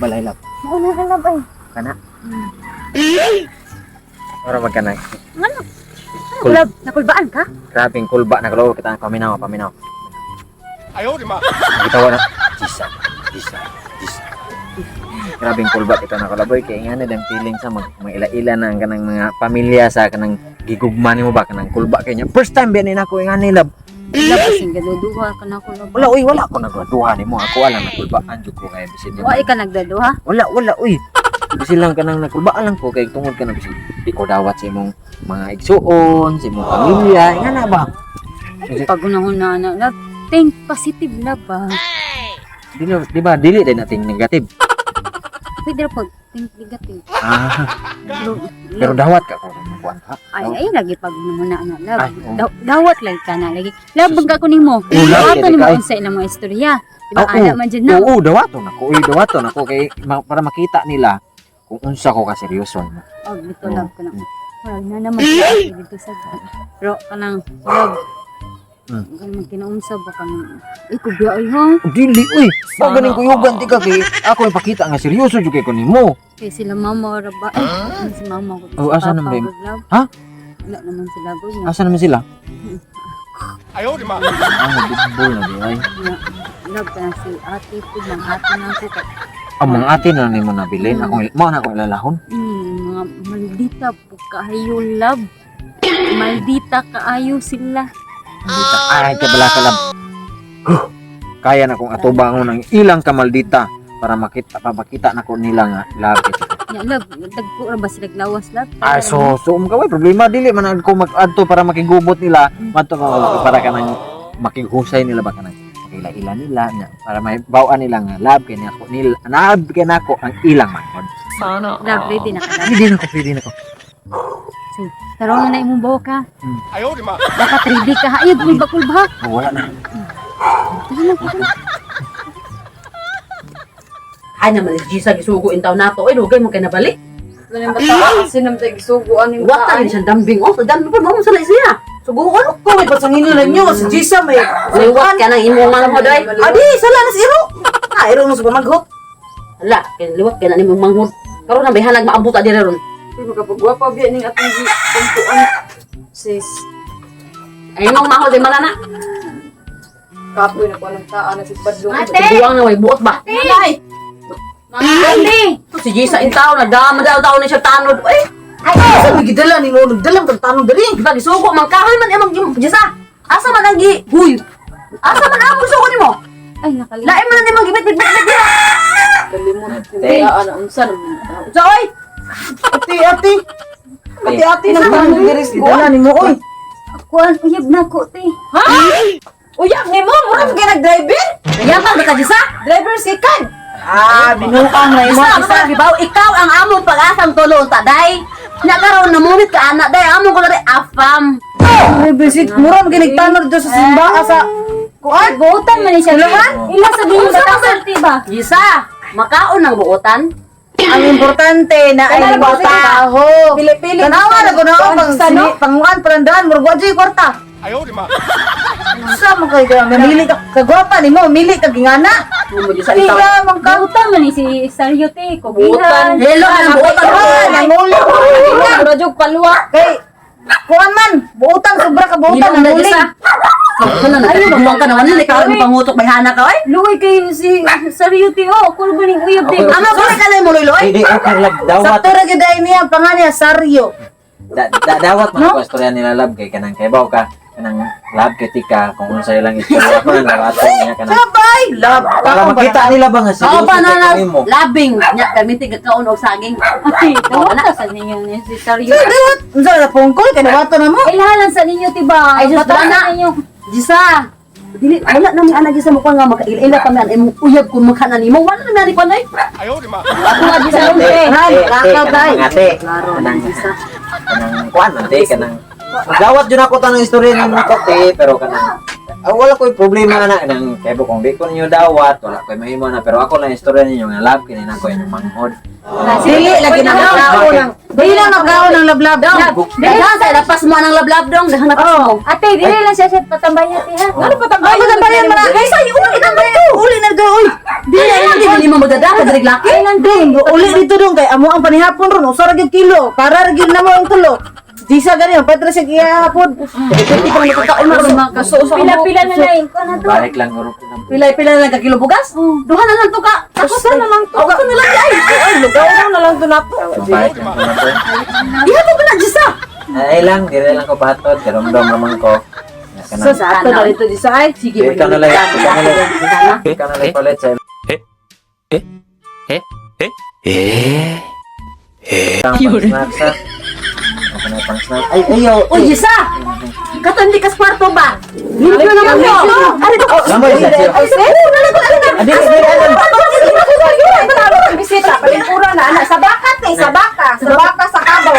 Balay, love. Mao na ka, love, ay. Kana. Ora magkanay. Ngano? Ano, love? Nakulbaan ka? Grabing kulba na kalaw kita paminaw, paminaw. Ayaw, di ma. Gitawa na. Jisa, Jisa, Jisa. Grabing kulba kita na kalaboy kay nga na dang feeling sa mag ila-ila na ang kanang mga pamilya sa kanang gigugma nimo ba kanang kulba kay niya. First time biyan ni nako nga ni love. Love, kasing gaduduha ka na ako, love. Wala uy, wala ko nagduha nimo. Ako alam na kulbaan jud ko kay bisin niya. Wa ka nagdaduha? Wala, wala uy. Bisin lang kanang nakulbaan lang ko kay tungod ka na bisin. Di ko dawat sa imong mga igsuon, sa imong pamilya, nga na ba? Ay, pagunahon na na, love. Think positive na ba? Di, di ba dili din natin negative. Pwede ra pag think negative. Ah, Pero, pero dawat ka kung kuan ka. ay, ay, lagi pag muna na, love. Ay, oo. Dawat lang ka na, lagi. Love, bangga ko nimo. Oo, love, Dawaton kay nimo kay. unsa ilang mga istorya. Diba, Oo. ana man dyan na. Oo, dawaton ako. Uy, dawaton ako kay para makita nila kung unsa ko ka seryoso mo. Oh, dito Oo. love ko na. Wala na naman siya dito sa pero kanang love. Kanang kinaunsa ba kanang ikaw biya ay ha? Dili uy. Wa ganing kuyugan ti ka kay ako ipakita nga seryoso jud kay ko nimo. Kay sila mama ra ba? Ay, si mama ko. Oh, si asa papa naman ba ko, love. Ha? Wala naman sila ko niya. Asa naman sila? Ayaw, di ma. Ah, nabimbol na di ay. Love kanang si ate ko, mga ate na ako kay Ang mga ate na nimo nabilin, ako mao na akong ilalahon. Mga maldita po kaayo, love. Maldita kaayo sila. Maldita. Ay, kabala ka lang. Huh. Kaya na kong atubangon ang ilang kamaldita para makita papakita na ko nila nga love it. Nya love, dagko ra ba sila lawas, love? Ay, so kaway problema dili man ako mag-adto para makigubot nila, madto ka para kanang makighusay nila ba kanang makila-ila nila nya para may bawaan nila nga love kay nako nila love kay nako ang ilang manghod. Love, ready na ka, love. Pwede na ko, pwede na ko. Tarong na imong buhok ha. Ayaw, di ma. Dapat ready ka ha. Ay, kulba kulba. Oh, wala na. Tara na, tara na. Ay naman ni Gisa gisugo in taon nato. Ay dugay mo kay nabalik. Ganun ba tao? Kasi naman tayo gisuguan yung Wata rin siyang dambing. Oh, sa dambing pa mo sa siya. Suguon. Ko may pasangin na nyo si Jisa may Liwat ka nang imong manghod ay. Adi, sala na si Iro. Ah, Iro mo sa pamaghot. Hala, kay liwat ka na nimong manghod. Karon na bayhanag maabot ta diri ron. Uy, magkapagwapa biya ning atong pampuan. Sis, Ay imong manghod ay malana. kapoy na ko anong taa na si Badlong. Ate! Buwang na may buot ba? Alay. Ate! Si Gisa in taon na dama daw taon na siya tanod. Ay, Ay, sa may gidala ni mo nagdala kang tanong dali. di ba gisugo man kahoy man imong Gisa. Asa man ang gi huy? Asa man ang gisugo nimo? Ay, nakalimot. Lain man ang imong gibit bit bit bit. Kalimot yung taa na unsa naman tao. Sa oy, Ate, ate. Ate, ate nang tanong diri sa gidala ni mo oy. Kuan, uyab na ko, te. Uyab ni mo, mura kay nag-driver. yaman ka Gisa. Driver si kan. Ah, binukang na imo Isa, isa. isa. Gibaw, ikaw ang among pag-asang tulo unta day. Nya karon namunit ka ana day, among ko na afam. Driver si mura man kay nagtanong dito sa simba sa kuan. Buotan man ni siya. Ila sa yung batasan, te ba? Gisa, makaon ng buotan. Ang importante na ay trabaho. Pili-pili. Tanawa na ko na pang Sa no? panguan palandaan murag wa jud kwarta. Ayaw, di ma. Sa mo kay ka mamili ka kagwapa nimo, mili ka gingana. Mo Gisa itaw. Tiga man ka. Buotan man ni si Saryo, te. Kubihan. Hello ng buotan. Ah, nanguli. Mura jug palwa. Kay kuan man, buutan sobra ka buutan Hilom na nanguli. Gisa. Wala na buwang ka na wala ni karon pangutok bayhana ka oy. Luoy kay si Saryo, te. Oh, ako ba ning uyab, te? Amo ko ka lang mo loy. Hindi okay love dawat. Sakto ra gyud ay niya pangan niya Saryo. Da, dawat man ko istorya nila love kay kanang kay baw ka kanang love kay tika kung unsa ilang istorya ko nang dawaton niya kanang Sabay, love. para makita nila ba nga Kao seryoso pa na kay na nimo. labing nya permiti ka kaon og saging. Ate, dawata sa ninyo ni si Saryo. Dawat, unsa na phone call kay nawato na mo. Ilahalan sa ninyo, te ba? Ay, Diyos, Batasan wala. ninyo. Gisa. Dili wala na mi ana Gisa mo ko nga makaila kami an imong uyab kun makana nimo. Wala na mi ani oy. Ayaw, di ma. Ako nga Gisa Ate, oy. ate, Han, ate, lakaw kanang tay. mga ate. Klaro Kanang na Gisa. kanang kuan man te kanang dawat jud ako tanang istorya nimo ko te pero kanang Ah, wala ko'y problema na nang kay kung di ko ninyo dawat, wala ko'y mahimo na, pero ako lang istorya ninyo nga love kini na ko inyong manghod. Dili lagi na nagkaon ng Dili lang nagkaon ng lablab dong. Daghan sa lapas mo ang lablab dong, daghan lapas mo. Ate, dili lang siya sa patambayan ate ha. Ano pa tambayan? Ano tambayan man? Ay say uli na ba to? Uli na ga oy. Dili na dili mo magdada ka diri laki. Dong, uli dito dong kay amo ang panihapon ron usa ra gyud kilo. Para ra gyud namo ang tulo. Di sa gani patra siya gihapon. Pwede pa makakaon na ron mga kaso. Pila-pila na lang. Kuan na to. Balik lang guro ko ng Pila-pila na lang ka kilo bugas. Duha na lang to ka. Tapos na lang to. Ako na lang di ay. Ay, lugaw na lang to nato. Balik lang ko na to. Iha mo ba na Jisa? Ay lang, dire lang ko pahatod, karomdom naman ko. Nga ka na. Sa ato na dito di sa ay. Sige, Ikaw na lang, ikaw na lang. Ikaw na lang palit sa Ang pang-snack sa. Ako na pang-snack. Ay, ayaw. Uy, Jisa! Katandi ka sa kwarto ba? Limpyo naman mo! Ari to! Lamay sa siya. Ay, sir! Adi, adi, adi. Bisita, palingkura na ana sa baka te, sa baka, sa baka sa kabaw.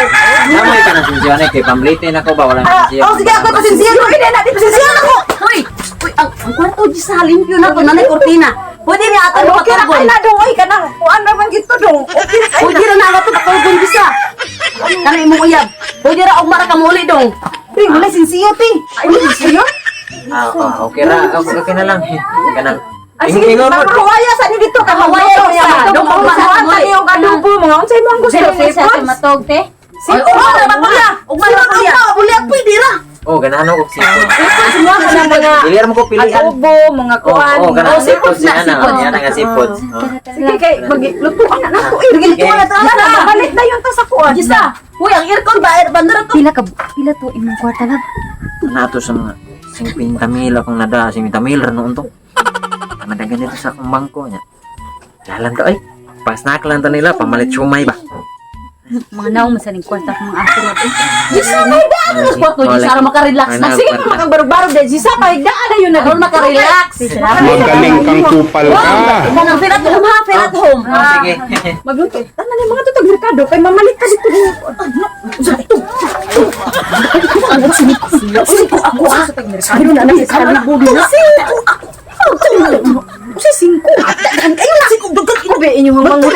Lamay ka na sinsyon eh. Kay pamlitin ako ba? Walang sinsyon. Oh, sige ako pasensya ko. Hindi na, pasensya ako. Uy! Uy, ang kwarto, Jisa, limpyo na to. Nanay kortina. Pwede niya ato Ay, okay ra mapatulgon. kay na dong, oy kanang kuan ra man gito dong. Okay ra kay Pwede ra na ato patulgon, Jisa. Kana imong uyab. Pwede ra og mara ka muli dong. Pre, wala sinsiyo te. Ay, wala sinsiyo. Ah, ah, okay ra. Okay, okay na lang. Kanang. Ay, sige, Ingon mo. mahawaya sa ni dito ka Mahawaya magluto sa. sa. Dong, Dong, mahawaya. mahawaya yung adobo mga unsay mo ang gusto Dili lang siya sa seafood. matog te. Seafood na ba pula? Ugma ra pulya. Ugma pwede ra. Oh, ganahan ako og seafood. Seafood mo ka mga Dili ra mo ko pilian. adobo, mga Oh, kuan. oh, ganang Oh, seafood seafood na, siya na. seafood. Yan ang seafood. Oh. Sige kay maglutuan na nako. Eh, Sige. na ta. Balik na yun ta sa kuan. Jisa! Uy, ang aircon ba? Air bandera to. Pila ka pila to imong kwarta lang. Nato sa mga 50,000 akong nada, 50,000 ra noon to. Madagan dito sa akong bangko niya. Lalan to ay. Pa-snack lang to nila, pamalit siomay ba? Mga naong man sa ning kwarta kung mga aso na to. Jisa, may daan na sa kwarto, Jisa. Aron makarelax na. Sige pa makabarog-barog dahil Jisa pahigdaan na yun na. Aron makarelax. Magaling kang kupal ka. Kanang feel at home ha, feel at home. Oh, sige. Magluto. Tanan ni mga tutog merkado kay mamalit ka dito. Siko ako ha. Ano na nang kalibo na. Ako. Usa singko. Daghan kayo na. Singko dugag ko be inyong mga.